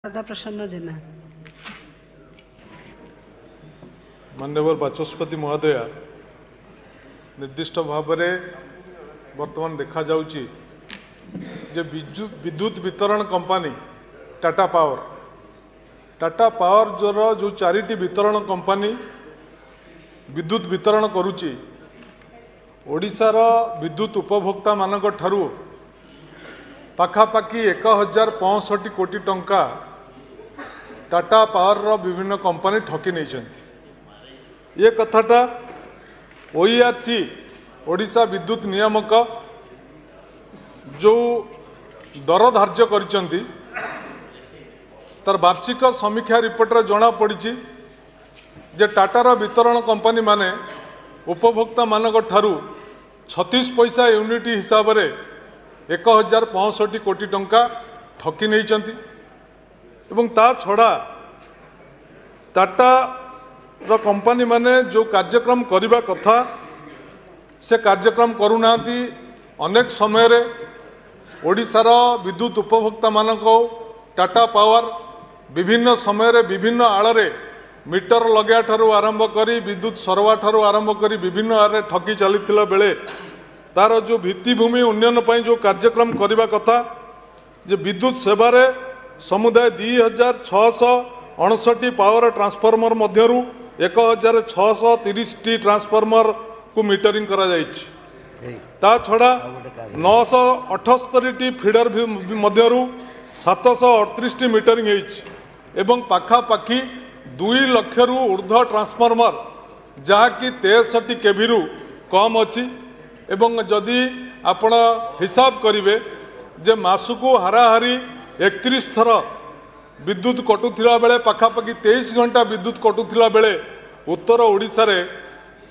ଶାରଦା ପ୍ରସନ୍ନ ଜେନା। ମାନ୍ୟବର ବାଚସ୍ପତି ମହୋଦୟା, ନିର୍ଦ୍ଦିଷ୍ଟ ଭାବରେ ବର୍ତ୍ତମାନ ଦେଖାଯାଉଛି ଯେ ବିଦ୍ୟୁତ ବିତରଣ କମ୍ପାନୀ ଟାଟା ପାୱାର, ଟାଟା ପାୱାରର ଯେଉଁ 4ଟି ବିତରଣ କମ୍ପାନୀ ବିଦ୍ୟୁତ ବିତରଣ କରୁଛି, ଓଡ଼ିଶାର ବିଦ୍ୟୁତ ଉପଭୋକ୍ତାମାନଙ୍କ ଠାରୁ ପାଖାପାଖି 1065 କୋଟି ଟଙ୍କା ଟାଟା ପାୱାରର ବିଭିନ୍ନ କମ୍ପାନୀ ଠକି ନେଇଛନ୍ତି। ଏ କଥାଟା ଓଇଆର୍ସି, ଓଡ଼ିଶା ବିଦ୍ୟୁତ ନିୟାମକ ଯେଉଁ ଦର ଧାର୍ଯ୍ୟ କରିଛନ୍ତି, ତାର ବାର୍ଷିକ ସମୀକ୍ଷା ରିପୋର୍ଟରେ ଜଣାପଡ଼ିଛି ଯେ ଟାଟାର ବିତରଣ କମ୍ପାନୀମାନେ ଉପଭୋକ୍ତାମାନଙ୍କ ଠାରୁ 36 ପଇସା ୟୁନିଟ୍ ହିସାବରେ 1065 କୋଟି ଟଙ୍କା ଠକି ନେଇଛନ୍ତି। ଏବଂ ତା ଛଡ଼ା ଟାଟାର କମ୍ପାନୀମାନେ ଯେଉଁ କାର୍ଯ୍ୟକ୍ରମ କରିବା କଥା ସେ କାର୍ଯ୍ୟକ୍ରମ କରୁନାହାନ୍ତି। ଅନେକ ସମୟରେ ଓଡ଼ିଶାର ବିଦ୍ୟୁତ ଉପଭୋକ୍ତାମାନଙ୍କୁ ଟାଟା ପାୱାର ବିଭିନ୍ନ ସମୟରେ ବିଭିନ୍ନ ଆଳରେ ମିଟର ଲଗାଇବା ଠାରୁ ଆରମ୍ଭ କରି ବିଦ୍ୟୁତ ସରବା ଠାରୁ ଆରମ୍ଭ କରି ବିଭିନ୍ନ ଆଳରେ ଠକି ଚାଲିଥିଲା ବେଳେ ତାର ଯେଉଁ ଭିତ୍ତିଭୂମି ଉନ୍ନୟନ ପାଇଁ ଯେଉଁ କାର୍ଯ୍ୟକ୍ରମ କରିବା କଥା, ଯେ ବିଦ୍ୟୁତ ସେବାରେ ସମୁଦାୟ 2659 ପାୱାର ଟ୍ରାନ୍ସଫର୍ମର ମଧ୍ୟରୁ 1630ଟି ଟ୍ରାନ୍ସଫର୍ମରକୁ ମିଟରିଂ କରାଯାଇଛି। ତା ଛଡ଼ା 978ଟି ଫିଡର ମଧ୍ୟରୁ 738ଟି ମିଟରିଂ ହେଇଛି ଏବଂ ପାଖାପାଖି 2 ଲକ୍ଷରୁ ଉର୍ଦ୍ଧ୍ୱ ଟ୍ରାନ୍ସଫର୍ମର, ଯାହାକି 63 କେଭିରୁ କମ୍ ଅଛି। ଏବଂ ଯଦି ଆପଣ ହିସାବ କରିବେ ଯେ ମାସକୁ ହାରାହାରି 31 ଥର ବିଦ୍ୟୁତ କଟୁଥିଲା ବେଳେ, ପାଖାପାଖି 23 ଘଣ୍ଟା ବିଦ୍ୟୁତ କଟୁଥିଲା ବେଳେ ଉତ୍ତର ଓଡ଼ିଶାରେ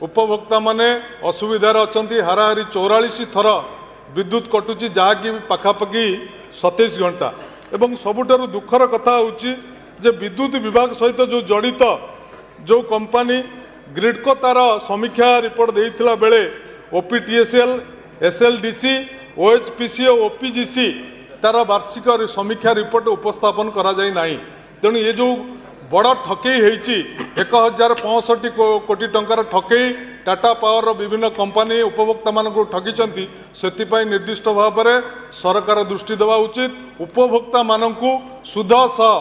ଉପଭୋକ୍ତାମାନେ ଅସୁବିଧାରେ ଅଛନ୍ତି। ହାରାହାରି 44 ଥର ବିଦ୍ୟୁତ କଟୁଛି, ଯାହାକି ପାଖାପାଖି 27 ଘଣ୍ଟା। ଏବଂ ସବୁଠାରୁ ଦୁଃଖର କଥା ହେଉଛି ଯେ ବିଦ୍ୟୁତ ବିଭାଗ ସହିତ ଯେଉଁ ଜଡ଼ିତ ଯେଉଁ କମ୍ପାନୀ ଗ୍ରିଡ୍କୋ ତାର ସମୀକ୍ଷା ରିପୋର୍ଟ ଦେଇଥିଲା ବେଳେ ଓପିଟିଏସ୍ଏଲ୍, ଏସ୍ଏଲ୍ଡିସି, ଓଏଚ୍ପିସି ଓ ଓପିଜିସି ତାର ବାର୍ଷିକ ସମୀକ୍ଷା ରିପୋର୍ଟ ଉପସ୍ଥାପନ କରାଯାଇ ନାହିଁ। ତେଣୁ ଏ ଯେଉଁ ବଡ଼ ଠକେଇ ହେଇଛି, 1065 କୋଟି ଟଙ୍କାର ଠକେଇ ଟାଟା ପାୱାରର ବିଭିନ୍ନ କମ୍ପାନୀ ଉପଭୋକ୍ତାମାନଙ୍କୁ ଠକିଛନ୍ତି, ସେଥିପାଇଁ ନିର୍ଦ୍ଦିଷ୍ଟ ଭାବରେ ସରକାର ଦୃଷ୍ଟି ଦେବା ଉଚିତ। ଉପଭୋକ୍ତାମାନଙ୍କୁ ସୁଧ ସହ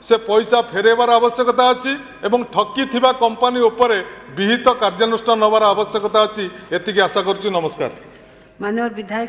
ସେ ପଇସା ଫେରାଇବାର ଆବଶ୍ୟକତା ଅଛି ଏବଂ ଠକିଥିବା କମ୍ପାନୀ ଉପରେ ବିହିତ କାର୍ଯ୍ୟାନୁଷ୍ଠାନ ନେବାର ଆବଶ୍ୟକତା ଅଛି। ଏତିକି ଆଶା କରୁଛି। ନମସ୍କାର। ମାନ୍ୟବର ବିଧାୟକ